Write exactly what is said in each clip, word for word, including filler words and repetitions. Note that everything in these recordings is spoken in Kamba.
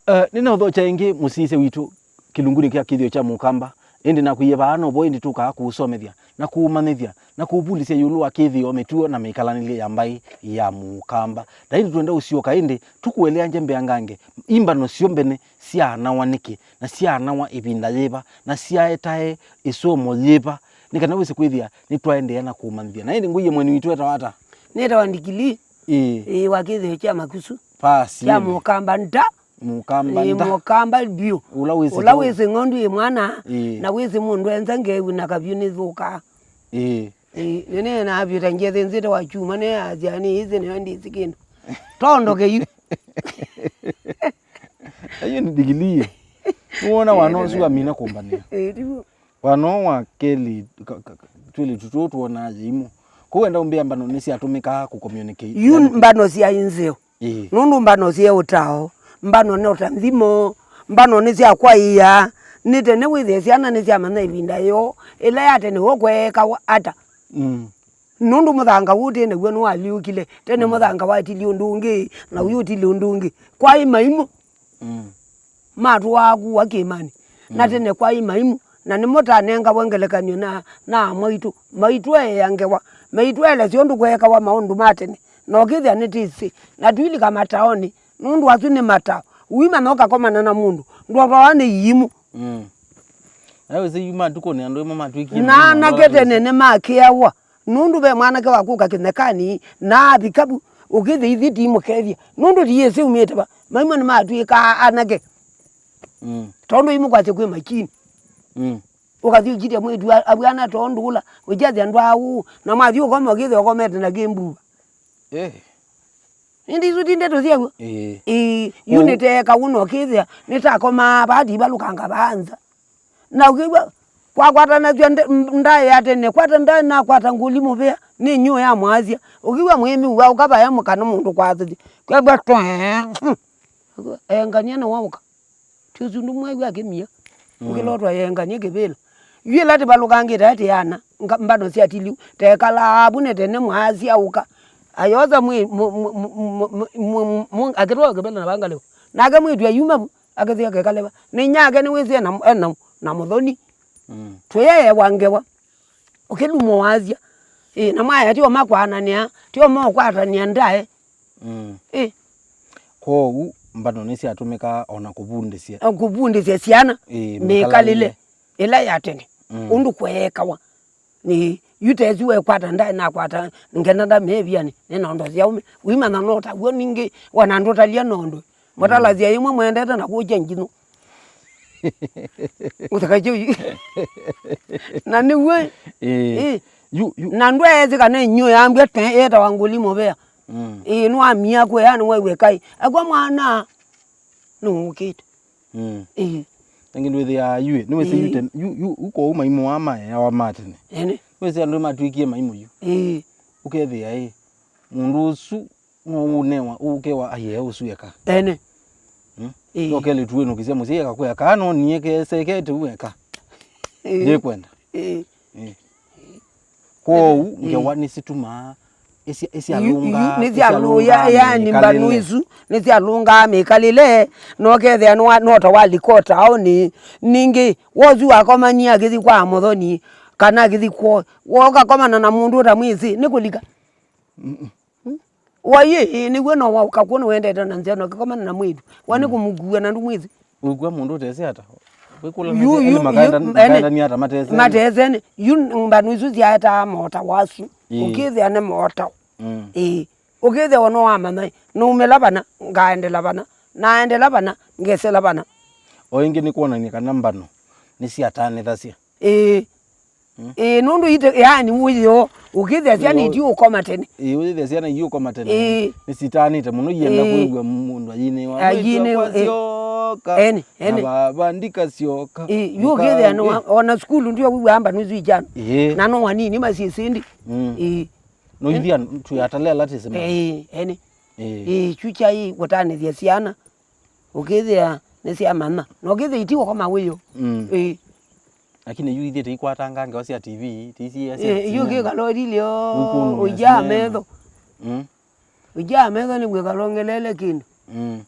Eh, nĩnaũthokya ĩngĩ mũsyaĩĩsya witũ kĩlungunĩ kya kĩthĩo kya Mũkamba, ĩndĩ nakwĩie vaa novo ĩndĩ tũkaa kũũsomethya na kũũmanyĩthya na kũũvundĩsya ĩũlũ wa kĩthĩo, mĩtuo na mĩkalanĩlye ya mbaĩ ya Mũkamba. Na ĩndĩ twenda ũsyoka ĩndĩ tũkũeleangye mbeangange, imbano syo mbene syaanawa nĩkĩ, na syaanawa ĩvinda yĩva, na syaetae ĩsomo yĩva, nĩ kana wĩse kwĩthĩa nĩtwaendeea na kũũmanyĩthya. Na ĩndĩ ngũie mweni witũ etawa ata? Nĩtawa Ndikilii. Ĩĩ. Ĩĩ, wa kĩthĩo kya Makusu. Pasi. Kya Mũkamba nda. Mũkamba Ĩĩ, nda. Mũkamba vyũ. Ũla wĩsĩ Ũla kĩu. Wĩsĩ ng'ondu ĩ mwana, Ĩĩ. Na wĩsĩ mũndũ enza ngewu na kavyũ nĩthũkaa. Ĩĩ. Ĩĩ, nĩneenaa vyũ ta ngethĩ nzĩte wa kyuma, nĩyasya nĩĩsĩ nĩyo ndĩsĩ kĩndũ. Tondoke yu. Ayo nĩ Ndikilii. Nĩwona wana ũsu wamina kũmbanĩa. Ĩĩ, tiw'o. Wana wa kelĩ, ka- ka- ka- twĩlĩtu tũũ twonaa yĩimũ. Kũu enda ũmbĩa mbano nĩsyatũmĩkaa kũcommunicate. Yu mbano syaĩ nzeo. Ĩĩ. Nũndũ mbano syaĩ ũtao, mbano nĩ ũtathimo, mbano nĩ sya kwaĩa. Nĩ tene wĩthĩe syana nĩsyamanya ĩvinda yoo, ĩla ya tene ũkweekawa ata. Mm. Nũndũ mũthanga ũũ twĩ naw'o nĩwalyũkile. Tene Mm. mũthanga watilie ũndũ ũngĩ, na ũyũ ũtilie ũndũ ũngĩ. Kwaĩ maimũ. Mm. Matũaa kũa kĩĩmanĩ. Na Mm. tene kwaĩ maimũ, na nĩmo tanengawa ngelekany'o na, na amwaitũ. Maitũ eea ngewa. Maitũ elesya ũndũ kweekawa maũndũ ma tene. Na ũkĩthĩa nĩtĩsĩ. Na twilika mataonĩ, nũndũ asu nĩ matao. Ũimanya ũkakomana na mũndũ, ndwatwawa nĩ iimũ. Mm. Na wĩsĩ yu matukũnĩ andũ ĩmwe matwĩkie Na maimũ, anake andũ tene nĩmakĩawa. Nũndũ ve mwanake wa kũka kĩthekanĩ, na avika vu, ũkĩthĩa ithyĩ tiimũkethya. Nũndũ tiyĩsĩ umĩte va. Maimũ nĩmatw'ĩkaa anake. Mm. Tondũ imũkwasya kwĩ makini. Mm. Ũkathi ũkitya mwĩĩtu a- avw'ana tondũ ũla, ũkyasya ndwaũ, na mwathi ũkoma ũkĩthĩa ũkomete na kĩmbuva. Eh. Ĩndĩ isu ti ndeto syaw'o. Ĩĩ. Ĩĩ, yu Kwoou- nĩteeka ũno ũkĩthĩa, nĩtakomaa vaa ndivalũkanga vaa nza. Na ũkĩw'a, kwakwatanasya nde- ndaĩ ya tene, kwata ndaĩ nakwata ngũli mũvea, nĩ nyũũ ya mwasya. Ũkĩw'a mwĩĩmi ũwa ũkavaya mũkana mũndũ kwasĩthya. Kwew'a twee. Engania na waũka. Ti ũsu ndũmwew'a akĩmia. Mm. Ũkĩlotwa yenganie kĩvĩla. Yu ĩla tĩvalũkangĩte atĩ ana, nga- mbano sya tiliu, tekalaa avu nĩ tene mwaasya ũka. Ayosa mwĩ- mu- mu- mu- mu- mu- mu- mu- akĩtwaa kĩvĩla na vangalĩwa. Nake mwĩĩtu ayuma vu, akĩthi akekale va. Nĩ inyake nĩwĩsĩ ena, ena, na mũthoni. Mm. Tũyeewa ngewa. Ũkĩlumwa wasya. Ĩ, na mwaya tio makwaananĩa, tio mokwatanĩa ndaĩ. Mm. Ĩ. Kwoou, mbano nĩsyatũmĩkaa o na kũvundĩsya. Kũvundĩsya syana Ĩ, mĩkalĩle mĩkalĩle. Ĩla ya tene. Mm. Ũndũ kweekawa. Nĩ yu tesi wekwata ndaĩ nakwata ngenda ndamĩĩvyanĩ, nĩ nondo syaũme. Wimanya no taw'o ningĩ, wana ndũtalya nondo. Mũtalasya ĩmwe mwendete na kũkya nginyũ. Ũtheka kĩu. Na nĩw'o. Ĩĩ. Ĩĩ. Yu, yu. Na ndweesĩ kana inyuĩ yambia twe ĩtawa ngũli mũvea. Mm. Ĩĩ, nĩwamia kwĩa nĩwaiwe kai. Akwa mwana. Nũũkĩte. Mm. Ĩĩ. Ĩngĩ ndwĩthĩaa yu, nĩwĩsĩ yu Ĩĩ. Tene, yu, yu, yu kwoou maimũ aa maeawa ma tene. Ene. Nĩwĩsĩ andũ matwĩkie maimũ yu. Ĩĩ. Ũkethĩa ĩ, mũndũ ũsu no ũnewa ũkewa aiee ũsu eka. Ene. Mm? Ĩĩ. No kelĩtu wĩnũkĩsya mũsyai akakwĩa kaa no nie kesekete u eka. Ĩĩ. Ndikwenda. Ĩĩ. Ĩĩ. Kwoou Ĩĩ. Ngewa nĩsitumaa ĩsya- ĩsyalũngaa- Yu- yu- nĩsyalũya- ĩsyalũngaa yani mbanu mĩkalĩle. Isu nĩsyalũngaa mĩkalĩle. Nokethĩa nwa- nota walika ũtaonĩ. Ningĩ wosu wakomanie akĩthi kwa mũthoni kana akĩthi kwoo, woka komana na mũndũ ũtamwĩsĩ nĩkũlika. Mm-mm. Waiĩ, ĩĩ, nĩw'o no waũka kw'o nĩwendete na nzĩa no kĩkomana na mwĩĩtu. Wa nĩ kũmũkua na ndũmwĩsĩ. Wĩkw'a mũndũ ũtesĩ ata? Wĩkũla Yu- nĩsĩ, yu- ĩndĩ makaenda- yu- ene. Makaendania ata matesene? Matesene. Yu mbanu isu syaetaa mota wasu. Ĩĩ. Ũkĩthĩa nĩ mota. Mm. Ĩĩ. Ũkĩthĩa ono wamanya, nũmĩla vana, ngaendela vana, naendela vana, ngesela vana. O ĩngĩ nĩ kwonany'a kana mbano nĩsyatanĩthasya. Ĩĩ. Mm. Ĩĩ, nũndũ ite, yaani, ũyĩo, ũkĩthĩa syana Ĩĩ, iti ũkoma tene. Ĩĩ, ũyĩthĩa syana ii ũkoma tene. Ĩĩ. Nĩsitanĩte mũno, ienda Ĩĩ. Kwĩw'a mũndũ ayinĩwa. Ayinĩwa, Mwĩĩtu wakwa ĩĩ. Syoka. Ene, ene. Na vavandika syoka. Ĩĩ, yu ũkĩthĩa nĩ wa- Mũkaĩ. Ona sukulu ndio wĩw'aa mbanu isu ikyana. Ĩĩ. Na no wanini masyĩsĩ ndi. Mm. Ĩĩ. No ithyĩ an- twĩ atale ala tĩsema. Ĩĩ, ene. Ĩĩ. Ĩĩ, kyu kyai kũtanĩthya syana. Ũkĩthĩa nĩsyamanya. Na ũkĩthĩa iti ũkoma wĩyo. Mm. Ĩĩ. Lakini yu ithyĩ tĩikwatanga ngewa sya T V, tĩisiĩa sya Eh, yu sinema. Kĩkalo ililyo Ũkũnũmĩa ũiya sinema. Metho. Mm. Ũiya metho nĩ kwĩkala ũngeleele kĩndũ. Mm.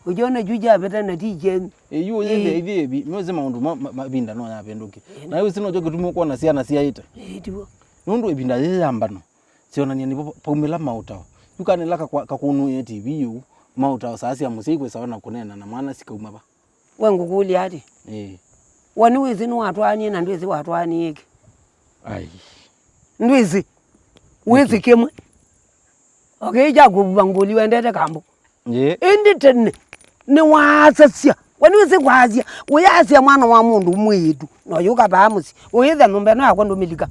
Ũyona kyu kyavĩta na ti kyenyu. Ĩyu ũyĩthĩa ithyĩ ĩvi, nĩwĩsĩ maũndũ ma, ma, mavinda no yavĩndũke. Ĩĩ. Na wĩsĩ nokyo kĩtumi ũkwona syana syaĩte. Ĩĩ, tiw'o. Nũndũ ĩvinda yĩĩ ya mbano, syonany'a nĩvo paumĩla maũtao. Yu kana ĩla kakwa-, kakũnũĩe T V yĩu, maũtao saa sya mũsyai kwĩsawa na kũneena na mwana sikauma va? We ngũkũlya atĩ, ĩĩ, we nĩwĩsĩ nĩwatwaanie na ndwĩsĩ watwaanie kĩ? Ai. Ndwĩsĩ. Wĩsĩ kĩmwe. Okay, kya kũvuva ngũli wendete kambũ. Ĩĩ. Ĩndĩ tene, nĩwaasasya. We nĩwĩsĩ kwaasya. Ũyaasya mwana wa mũndũ mwĩĩtu. Na ũyũka vaa mũsyĩ. Ũyĩthĩa nyũmba ĩno yakwa ndũmĩlika.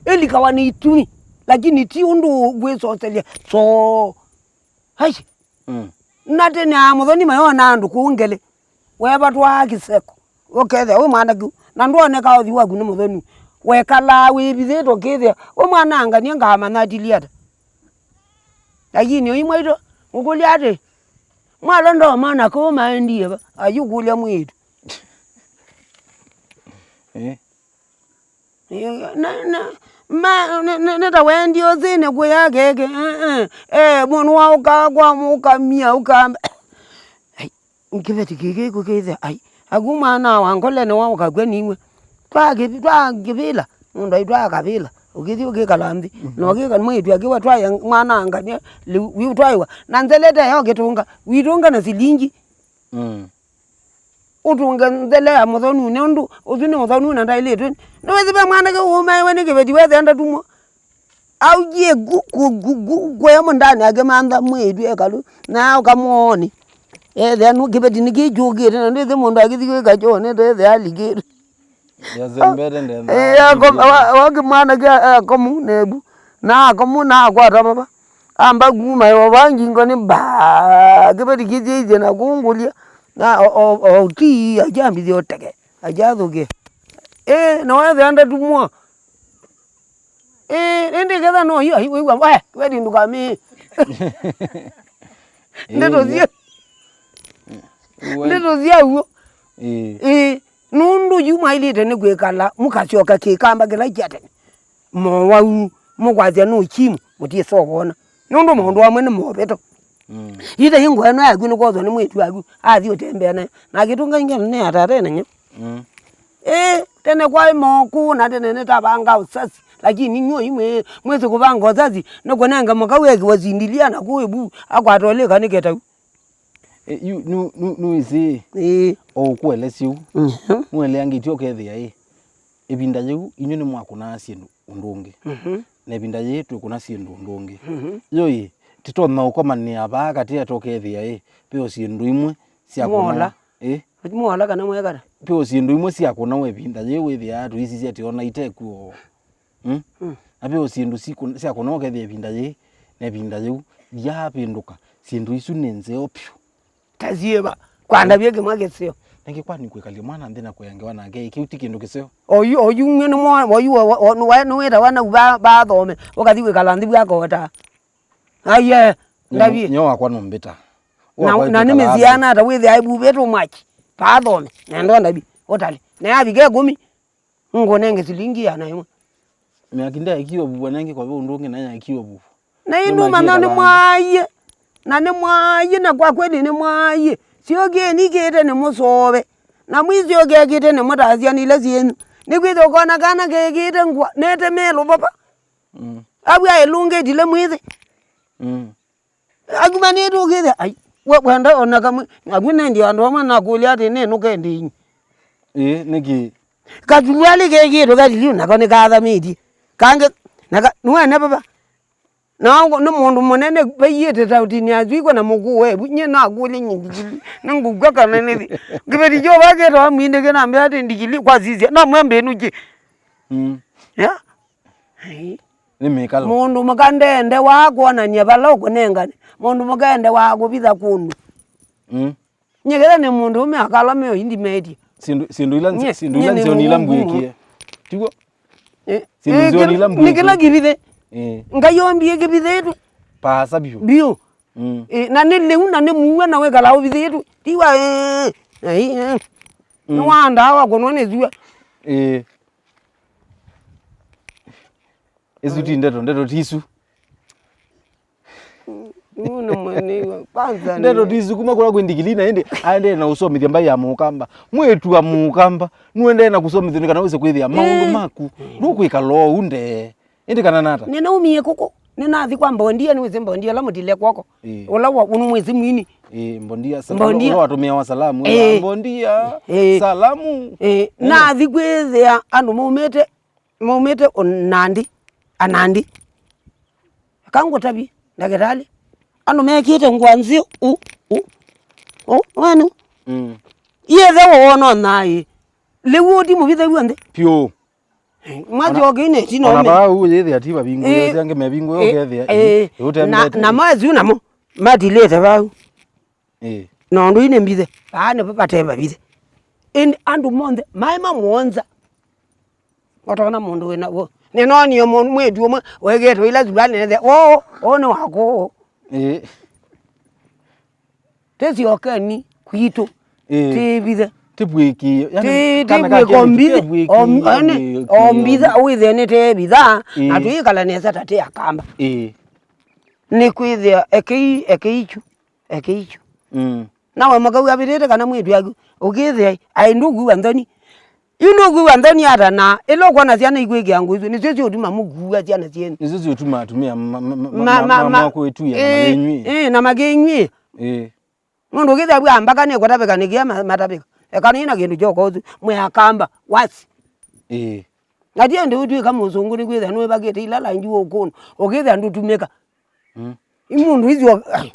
Ĩlikawa nĩ itumi. Lakini ti ũndũ wĩsoselya. So, Ai. Mm. Na tene amũthoni mayona andũ kũu ngele. Wevatwaa kĩseko. Ũkethĩa wĩ mwana kĩu. Na ndwoneka ũthi waku nĩ mũthoni. Wekalaa wĩvithĩtwe ũkĩthĩa. Wĩ mwana angania ngamanya atilie ata. Lakini ũi mwaitũ, ngũkũlya atĩ, mwalo ndoma na kũu maendie va? Ayũkũlya mwĩĩtu. Eh. Na, na, ma, nĩ, nĩ, nĩ ta wendie ũthĩnĩ kũya keke, eh, eh, eh, mũndũ wa ũkakwa, ũkamia, ũkamba. Ai, kĩveti kĩkĩ kũkĩthĩa, ai, aku mwana wa ngolene wa ũkakw'a niwe. Twakĩvi-, twakĩvĩla, mũndũ ai twakavĩla, ũkĩthi ũkĩkala nthĩ, na ũkĩka mwĩĩtu akĩwa twaya mwana angania, lĩu, wĩu twaiwa. Na nzelete yo kĩtũnga, witũnga na silingi. Mm. Ũtũnge nzele ya mũthonu, nĩ ũndũ ũsu nĩ mũthonu na ndaĩlĩtwe. Nĩwĩsĩ ve mwanake ũũmaĩwe nĩ kĩveti wethĩa ndatumwa. Aujie gu, gu, gu, gu, kũya mũndani akĩmantha mwĩĩtu ekalũ, na aũka mwoonĩ. Ethĩa nũ kĩveti nĩkĩkyũkĩte, na ndwĩsĩ mũndũ akĩthi kwĩka kyoo, nĩtwethĩa alikĩtwe. Yasembete ndenda. Eh, ako-, wa, wa kĩmwana kya, eh, akomu nebu. Na akomu na akwata mava. Amba kuma yo vangi ngoni ba. Kĩveti kĩthĩithye na kũngũlya. Na o, o, o, ti, akyambithia ũteke. Akyathũkĩa. Eh, na wethĩa ndatumwa. Eh, ĩndĩ ketha no yu, ai, wĩw'a, we, kĩveti ndũkamĩ. Ndeto cia. Ndeto sya w'o. Ĩĩ. Ĩĩ, nũndũ yu mwaĩlĩte nĩ kwĩkala, mũkasyoka kĩkamba kĩla kya tene. Mowau, mũkwasya nũ chimu, mũtiĩsa ũvona. Nũndũ maũndũ amwe nĩ moveto. Mm. Ĩthe ĩ ngũa ĩno yaku nĩ kwoswa nĩ mwĩĩtu waku, athi ũtembea nayo. Na akĩtũnga ingĩ nĩ atate nenye. Mm. Ĩĩ, tene kwaĩ mokũ, na tene nĩtavanga ũsasi. Lakini inyuĩ mwĩ, mwĩsĩ kũvanga ũsasi, nĩ kũnenga mũka wĩkĩwa sindilia na kũĩvu, akwata ũlĩka nĩ ketau. E, yu, nu, nu, nuisi. Ĩĩ. O ũkũelesya ũu. Mhm. Nũeleangĩtye ũkethĩa ĩ, ĩvinda yĩu inyuĩ nĩmwakũnaa syĩndũ ũndũ ũngĩ. Mhm. Na ĩvinda yĩĩ twĩkũna syĩndũ ũndũ ũngĩ. Mhm. Yo ĩ, tĩtonya ũkomanĩa vaa katĩ atĩ ũkethĩa ĩ, ve o syĩndũ imwe syakũnawa. Mwola. Ĩ? Mwola kana mwekara. Ve o syĩndũ imwe syakũnawa ĩvinda yĩĩ wĩthĩaa tũisisya tĩ ona itekuo. Mm? Mm. Na ve o syĩndũ sikũ-, syakũna ũkethĩa ĩvinda yĩĩ na ĩvinda yĩu, yavĩndũka, syĩndũ isu nĩ nzeo vyũ. Ta syĩva? Kwandavya kĩmwe kĩseo. Nĩngĩ kwani kwĩkalya mwana nthĩ na kũya ngewa nake, kĩu ti kĩndũ kĩseo? Oyu, oyu nĩ mwa-, oyu wa, wa, wa, nĩwĩtawa nau va-, vathome, ũkathi kwĩkala nthĩ vwakota. Aiye, ndavye. Nyo wakwa nũmbĩta. Na, na nĩmĩsiana ata wĩthĩa ĩvuvĩtwo mwaki, vathome, na ndo ndavye, ũtale. Na yavika ĩkũmi, ngũnenge silingi ĩana ĩmwe. Mĩaki ndeekie ũvuvwa nengĩ kwa ũndũ ũngĩ na yeekie ũvuvwa. Na ĩndĩ ũmanya nĩ mwaie. Na nĩ mwaie, na kwa kweli nĩ mwaie. Syokeni kĩte nĩ mũsove. Na mwisyokea kĩte nĩ mũtasya nĩ ila syenyu. Nĩkwĩthĩa ũkona kana kekĩte ngũa, nete melũ vava. Mm. Avu aĩlũngĩtile mwĩthĩ. Mm. Akumanĩte ũkĩthĩa, ai, we, wenda ona kamwe, naku nendie andũ amwe nakũlya atĩ nĩ nũkendĩinyi. Ĩĩ, nĩkĩ? Kasuruali kekĩtwe kaliliu nako nĩkathamĩtye. Kangĩ, naka, nĩwene vava. Na nĩ mũndũ mũnene vaiĩte tautini ya Zwiko na mũkũũ wevu, nyie nakũlya nyie ndikili, nĩngũkw'a kana nĩthi. Kĩveti kyo vakĩtawa mwindĩke nambĩa atĩ ndikili kwasisya, namwĩa mbĩnũkye. Mm. Ya? Ai. Nĩ mĩkalo. Mũndũ mũka ndendewa kwonany'a vala ũkũnengane. Mũndũ mũka endewa kũvitha kũndũ. Mm. Nyie ketha nĩ mũndũ ũme akala meo indi metie. Syĩndũ, syĩndũ ila, nyie, syĩndũ ila nyie nĩ nzeo nĩ ila mũkũũ mũno. Mbwĩkie. Tiguo? Eh, syĩndũ eh, nzeo nĩ ila mbwĩkie. Nĩ kĩla kĩvithe. Eh. Ngai ombie kĩvithĩtwe. Paasa biũ. Biũ. Mm. Eh, na nĩ lĩu na nĩ muue na wĩkala ũvithĩtwe. Tiwa, eh, eh, eh. Mm. Nĩ wandaa wa kũnwa nĩ sua. Eh. Isu ti ndeto, ndeto ti isu. Yu nĩ mweneiwa. Kwanza ndeto nĩ- tisukuma kũla kwĩ ndigili na ĩndĩ aendee na ũsomethya mbaĩ ya mũkamba. Mwĩĩtu wa mũkamba, nũendee na kũsomethya nĩ kana wĩse kwĩthĩa maũndũ Eh. maku. Ndũkwĩkala ũu nde. Ĩndĩ kana nata? Nĩnaumie kũkũ. Nĩnathi kwa mbondia, nĩwĩsĩ mbondia ũla mũtile kwoko. Ĩĩ. Ũla wa, ũnũ mwĩsĩ mwini. Ĩĩ, mbondia, sa-, Mbondia. Ũla watũmĩawa salamu. Ĩĩ. Mbondia, Ĩĩ. salamu. Ĩĩ. Ĩĩ. Nathi kwĩthĩa andũ maumĩte, maumĩte Nandi, Anandi. Kangũtavye, ndagĩtalĩ. Andũ mekĩte ngũa nzeo, u, u, u, wenu. Mm. Yethe wona naĩ. Lĩu ũti mũvithe w'onthe. Piũ. Mwathi okĩine ti Ona nome. Vau yĩthĩa ti vavingũe, Ĩĩ. Ĩĩ angĩ mevingũe Ĩĩ. Ũkethĩa. Ĩĩ. Ĩĩ. Ũtembete. Na, na mazi namo matilĩte vau. Ĩĩ. Na ũndũ ine mbithe. Vaa nĩvo vate vavithe. Ĩndĩ andũ monthe maĩ mamwonza. Otona mũndũ wĩna w'o. Nĩnoonie mũ-, mwĩĩtu ũmwe wĩkĩĩtwe ila suruali nene. Oo, oo nĩ wakũ. Ĩĩ. Tĩsyokeni kwitũ. Ĩĩ. Tĩvithe. Tĩvw'ĩkĩe. Yani, Tĩ-, kana tĩvw'ĩke kakeni ombithe. Tĩvw'ĩkĩe, Om-, yani, vw'ĩkĩe, ombitha, wĩthĩe nĩ tĩvitha, na Ĩĩ. Twĩkala nesa ta tĩ akamba. Ĩĩ. Nĩkwĩthĩa ekei, ekei kyu, ekei kyu. Mm. Nawe mũkau avĩtĩte kana mwĩĩtu aku, ũkĩthĩa, aĩ ndũkwĩw'a nthoni. Yu ndũkwĩw'a nthoni ata na ĩla ũkwona syana ikwĩkĩa ngũa isu, nĩsyo siũtuma mũkua syana syenyu. Nĩsyo siũtuma atumĩa ma, ma, ma, ma, ma, ma, ma, makwĩtuya na ĩĩ, makĩnyw'ĩa. Ĩĩ, na makĩnyw'ĩa. Ĩĩ. Nũndũ ũkĩthĩa vwa mbaka nĩkũtavĩka nĩkĩa ma-, matavĩka. Eka nĩ na kĩndũ kyoka ũsu, mwĩ akamba, wasi. Ĩĩ. Atie ndĩ ũtwĩka mũsũngũ nĩkwĩthĩa nũĩvakĩte ila langi ũkũnũ. Ũkĩthĩa ndũtumĩka. Mm. Imũndũ icio, ai,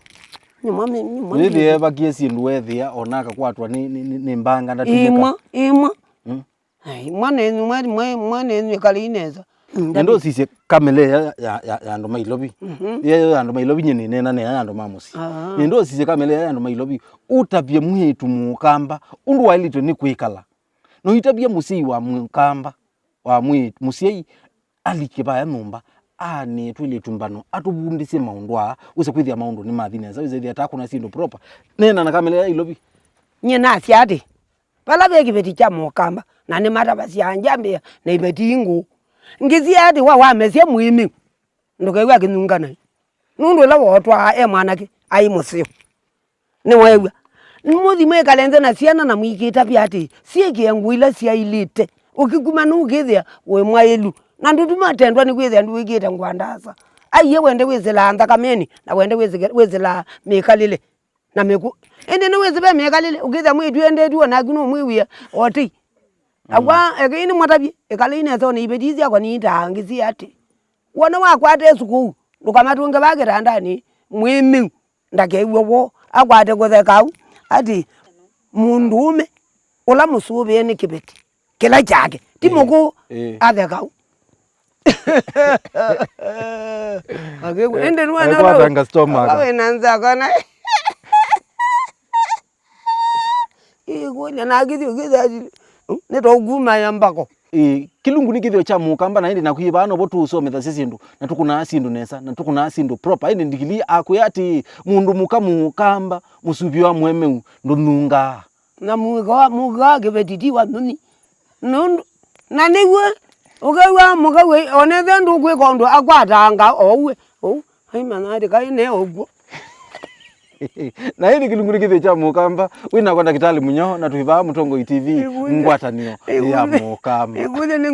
nĩ mwa-, nĩ mwa-, Wĩthĩe vakie syĩndũ wethĩa ona akakwatwa nĩ, nĩ, nĩ, nĩ mbanga ndatumĩka. Imwa, imwa. Mm. Ai, mwanenyu, mwa-, mwa-, mwanenyu ĩkalei nesa. Mm, nĩndũsisye kamele ya, ya, ya, ya andũ ma Ilovi. Mhm. Yeyo ya andũ ma Ilovi nyie nĩneena nĩa ya andũ ma mũsyĩ. Ah. Nĩndũsisye kamele ya andũ ma Ilovi. Ũtavye mwĩĩtu mũkamba ũndũ waĩlĩtwe nĩ kwĩkala. Na ũitavye mũsyai wa mũkamba. Wa mwĩĩtu, mũsyai alike vaya nyũmba, aanĩe twĩlĩtu mbano, atũvundĩsye maũndũ aa, wĩse kwĩthĩa maũndũ nĩmathi nesa, wĩse kwĩthĩa takũna syĩndũ proper. Neena na kamele ya Ilovi. Nyie nasya atĩ, vala ve kĩveti kya mũkamba, na nĩmatavasya njambĩa na iveti ingũũ. Ngĩsya atĩ wa wamesya mwĩmĩu, ndũkew'a kĩnyunga naĩ. Nũndũ ũla wootwaa e mwanake, aĩ mũseo. Nĩweew'a? Mũthi mwĩkale nthĩ na syana na mũikĩtavya atĩ syĩkĩe ngũa ila syaĩlĩte. Ũkĩkuma nũũ ũkĩthĩa wĩ mwaĩlu. Na ndũtuma ũtendwa nĩ kwĩthĩa ndũĩkĩte ngũa ndaasa. Aiee wende wĩsĩlaa nthakamenĩ, na wende wĩsĩke-, wĩsĩlaa mĩkalĩle. Na mĩkũ. Ĩndĩ nĩwĩsĩ ve mĩkalĩle, ũkĩthĩa mwĩĩtu endetw'e naku nũmwĩw'ĩa oti. Akwa, ekei nĩmũtavye, ĩkalei nesa, o na iveti syakwa niitaa ngĩsĩ atĩ. Wona wakwata ĩsu kũu, ndũkamatũnge vaa kĩtandanĩ, mwĩmĩu. Ndakew'e woo, akwate kũtheka au, atĩ mũndũũme ũla mũsũvĩe nĩ kĩveti kĩla kyake, ti Ĩĩ, mũkũũ, ĩĩ. Atheka au. Akĩw'a, ĩndĩ nĩwona Akwatanga stomach. Wĩna nzako na ĩkũlya na akĩthi ũkĩthasi, nĩtwaũkuma ya mbako. Ĩĩ, kĩlungu nĩ kĩthĩo kya mũkamba, na ĩndĩ naku ĩ vaa novo tũũsomethasya syĩndũ, na tũkũnaa syĩndũ nesa, na tũkũnaa syĩndũ proper. Ĩndĩ ndigilii akwĩa atĩĩ, mũndũ mũka mũkamba, mũsuvĩ wa mũemeu, ndũnungaa. Na mũka wa, mũka wa kĩveti ti wa nyũnyi. Nũndũ, na nĩw'o, ũkew'a mũka wĩ, onethĩa ndũkwĩka ũndũ akwataa nga oue. Ũu, aimanya atĩ kaĩ ne ũkw'o. Na ĩndĩ kĩlungu nĩ kĩthĩo kya mũkamba, wĩ nakwa ndakĩtalĩ Mũnyao, na twĩ vaa Mũtongoi T V, Ĩkũlya. Ngwatanĩo ya Ĩkũlya. Mũkamba. Ĩkũlya nĩ